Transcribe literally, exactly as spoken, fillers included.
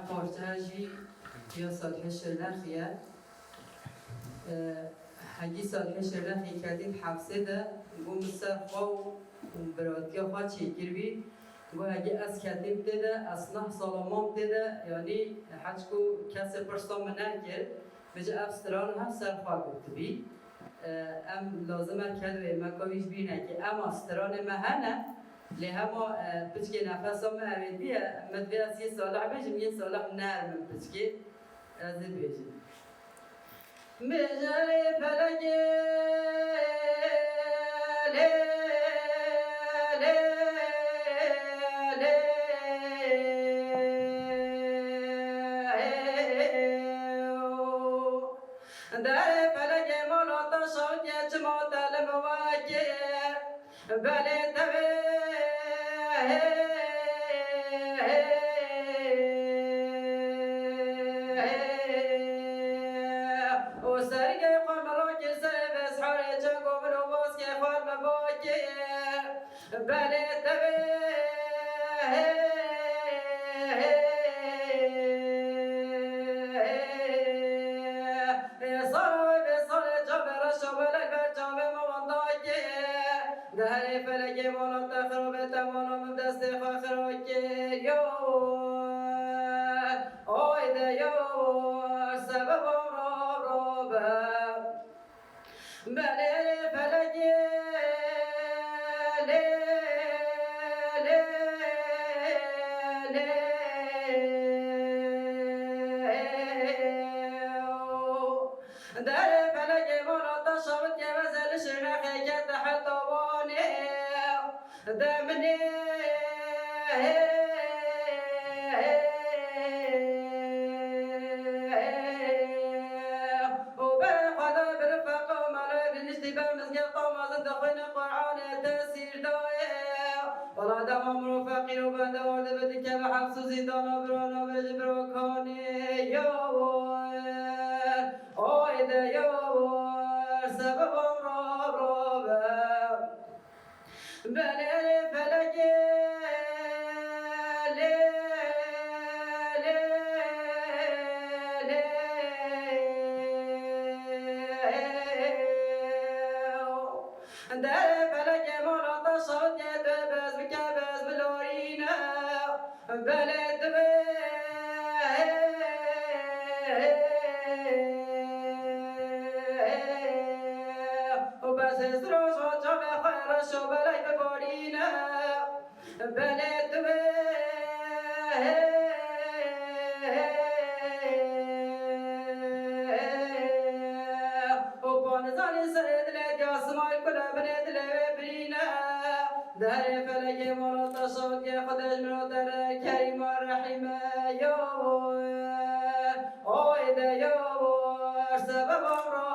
Parçeya jî ya Salihê Şirnexê ye. E, Hegî Salihê Şirnexê ketî di hepsê de, got, min ser xwe û biratiya xwe çêkiribî. Got, hegî ez ketîm tê de, ez neh sala mam tê de, yanî heçku kesê pirsa min nekir. Bêje ev stran ha ser xwe gotibî. E, em lazim e kedwê me ka wî ji bîr nekê. Ema stranê me hene, lê hema, e, piçkê nefesa me ewêtiye, me divê ez yê Salih bêjim, yê Salih nerm in piçkê, ez ê bêjim. Bêje lê felekê, lê, lê, lê, Derê felekê mala te şawitiye, çima te li miwekê belê tevê. Û sergê xwe mi rakir serê vê sihorê, çengo min û baskê xwe mi bakê. Belê tevê. Sara wê vê sarê çavê reşa belek ber çavê min wendakê. Di herê felekê mala te xirabê te mala min destê xwe xira kir. Yo, oy de yo, sebeba rabe. Belê felekê, lê, lê, lê. Derê felekê mala te şawitiye, veze li Şirnexê kete heta Wanê. Deminê û berê xwe da bi rifeqa û melayê biniştî ber mizgefta mezin dixwîne Qur'anê tesîr dayê. Wela dema mirov feqîr û bendewar dibe dikeve heps û zîndana bira nabêje bira kanê ya. Oy de ya sebeba rabe. Belê felekê, lê, lê, lê. Derê felekê mala te şawitiye, tu bez bike, bez bilarîne. Belê divê û bes hêz roja çavê xwe reşo belek bibarîne. Belê divê û panizanî serê dilê diya Simayîl kule binê dilê wê birîne. Derê felekê mala te şawitiye, Xwedê ji mira te re Kerîma Rehîme ya. Oy de ya, sebeba ra